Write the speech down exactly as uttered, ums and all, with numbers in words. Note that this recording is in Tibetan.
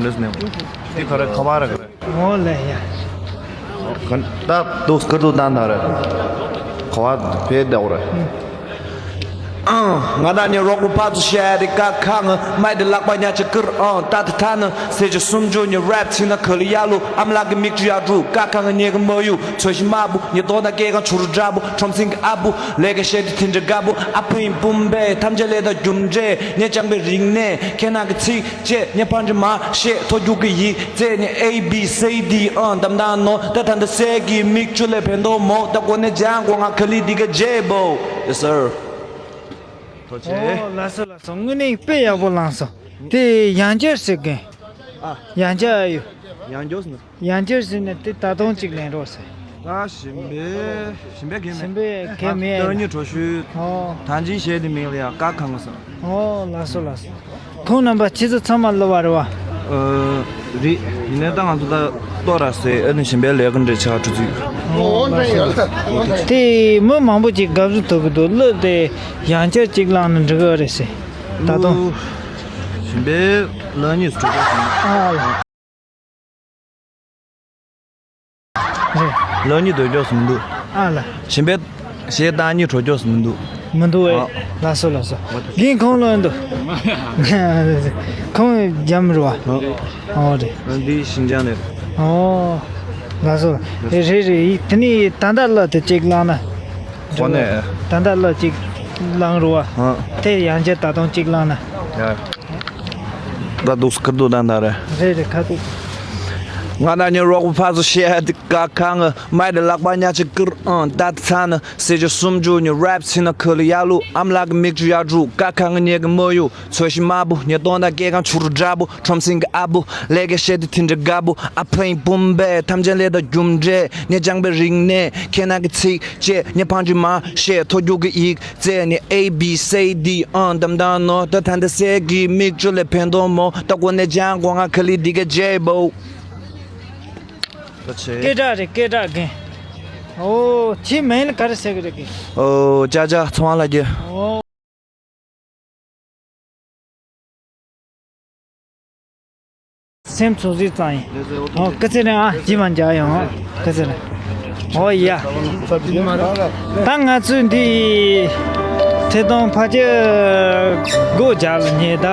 འདི་ག་རེ་ཁ་བ་རེད་ག་རེ། ཨོ་ལེ་ཡ། ད་དུ་སྐར་དུ་བཏང་ད་རེད། ཁ་བ་བེད་ད་འོ་རེད། ཨང་། ང་དང་ཉེ་རོགས་པོ་ཕ་ཚོ་བཤད་དེ་ཀ་ཁ་ང་མའི་དེ་ལག་པ་ཉ་ཆ་ཀིར་ཨང་ཏ་ཏི་ཐ་ན་སེ་ཆ་སུམ་ཅུ་ཉེ་རེབ་ཚི་ན་ཁ་ལི་ཡ་ལུ་ཨམ་ལག་གི་མིག་ཆུ་ཡ་དྲུག་ཀ་ཁ་ང་ཉེ་གི་མ་ཡུ་ཚོ་ཤི་མ་བུ་ཉེ་ཏོ་ད་ཀེ་གང་ཆུ་རུ་འདྲ་བུ་ཁྲོམ་སིང་གི་ཨ་བུ་ལས་ཀ་བཤད་དེ་ཐིན་ཏྲ་དགའ་བུ་ཨ་ཕིན་བུམ་བེ་ཐམས་ཅད་ལས་ད་རྒྱུ་འབྲས་ཉེ་ལྕང་པའི་རིག་གནས་ཁེ་ན་གི་ཚིག་ཅེས་ཉེ་ཕན་ཅི་མ་ཤེས་ཐོ་རྒྱུག་གི་ཡིག་རྩེ་ནས་A B C D ཨང་དམ་དང་ནོ་ད་ད་འདི་སད་ཀྱི་མིག་ཆུ་ལས་ཕན་ཐོགས་མོ་ད་གོ་ནས་ལྗང་གོ་ང་ཁ་ལི་འདི་ག་ཇེ་བོ། Yes sir། ཐོ་ཆེ། ཨོ་ལགས་སོ་ལགས་སོ། དངོས་གནས་དཔེ་ཡག་པོ་བླངས་སོང་། དེ་ཡང་བསྐྱར་ཟེར་གིན། ཨ། ཡང་བསྐྱར་ཡོད། ཡང་བསྐྱར་ཟེར་ན། ཡང་བསྐྱར་ཟེར་ན་དེ་ད་དུང་གཅིག་ལེན་རོགས་ཟེར། ད་ཞིམ་པའི་ཞིམ་པའི་གེ་མེད། ཞིམ་པའི་གེ་མེད། ད་ཉི་གྲོ་ཞུ། ཨོ། ཐང་ཅིག་བཤད་དེ་མིང་ལ་ཡང་ཀ་ཁང་གི་ས། ཨོ་ལགས་སོ་ལགས་སོ། ཁོང་རྣམ་པ་ཁྱེད་ཚོ་ཚང་མ་སླུ་བ་རེད་བ། ཨ། རེད། ཡིན་ནའི་ད་ང་ཚོ་ད་ལྟོ་ར་སེ་ཨ་ནི་ཞིམ་པའི་ལས་ཀ་འདྲ་ཆགས་འགྲོ་ཚུལ། ཨོ་ལགས་སོ་ལགས་སོ། དེ་མི་མང་པོ་ཅིག་དགའ་བསུ་ཐོབ་གི་འདུག་སླུ་དེ་ཡང་བསྐྱར་གཅིག་བླངས་ན་འགྲིག་གི་རེད་ཟེར། ད་དུང་། ཞིམ་པའི་ལག་གཉིས་སུ་གྲོགས་པོ་ཞིག་ཨ་ལ། རེད། ལག་གཉིས་སྡོད་ཀྱོག་སུ་མི་འདུག་ཨ་ལ། ཞིམ་པའི་ཞེ་སྡང་གཉིས་གྲོགས་ཀྱོག་སུ་མི་འདུག་མི་འདུག་ཨེ། ཨ། ལགས་སོ་ལགས་སོ། རྒན་ཁོང་ལོན་འདུག་ཁོང་རྒྱམ་རུ་བ། ཨོ་རེད། འདི་ཤིན་ཅང་ནས། ཨོ། ལགས་སོ། རེད་རེད་རེད། དེ་ནི་ད་ལྟ་སླུ་དེ་གཅིག་བླངས་ན། ཁོ་ནས། ད་ལྟ་སླུ་གཅིག་བླངས་རུ་བ། ཨ། དེ་ཡང་བསྐྱར་ད་དུང་གཅིག་བླངས་ན། ཡ། ད་འདུག་སྐར་དུ་ད་ད་རེད། རེད་རེད་ཁ་ཐུག་ང་དང་ཉེ་རོགས་པོ་ཕ་ཚོ་བཤད་དེ་ཀ་ཁ་ང་མའི་དེ་ལག་པ་ཉ་ཆ་ཀིར་ཨང་ཏ་ཏི་ཚ་ན་སེ་ཆ་སུམ་ཅུ་ཉེ་རེབ་ཚི་ན་ཁ་ལི་ཡ་ལུ་ཨམ་ལག་གི་མིག་ཆུ་ཡ་དྲུག་ཀ་ཁ་ང་ཉེ་གི་མ་ཡུ་ཚོ་ཤི་མ་བུ་ཉེ་ཏོང་ད་ཀེ་གང་ཆུ་རུ་འདྲ་བུ་ཁྲོམ་སིང་གི་ཨ་བུ་ལས་ཀ་བཤད་དེ་ཐིན་ཏྲ་དགའ་བུ་ཨ་ཕིན་བུམ་བེ་ཐམས་ཅད་ལས་ད་རྒྱུ་འབྲས་ཉེ་ལྕང་པའི་རིག་གནས་ཁེ་ན་གི་ཚིག་ཅེས་ཉེ་ཕན་ཅི་མ་ཤེས་ཐོ་རྒྱུག་གི་ཡིག་རྩེ་ནས་A B C D ཨང་དམ་དང་ནོ་ད་ད་འདི་སད་ཀྱི་མིག་ཆུ་ལས་ཕན་ཐོགས་མོ་ད་གོ་ནས་ལྗང་གོ་ང་ཁ་ལི་འདི་ག་ཇེ་བོ། ད་ཆེ། སྐད་གྲགས་རེད་སྐད་གྲགས་རྒན། ཨོ་ཁྱེད་མིང་ལ་ག་རེ་ཟེར་གི་རེད་གི། ཨོ་ཅག་ཅག་ཚོང་ལ་རྒྱུ། ཨོ། སེམས་ཚོ་ཟིག་ཙང་ཡིན། ཨོ་སྐུ་ཚེ་རིང་ཨ་ཅི་མ་འཇག་ཡོང་ཨ་སྐུ་ཚེ་རིང་། ཨོ་ཡ། ད་ང་ཚོས་འདི་ཐད་གཏོང་ཕལ་ཆེར་སྒོ་རྒྱག་ལ་ཉེ་ད།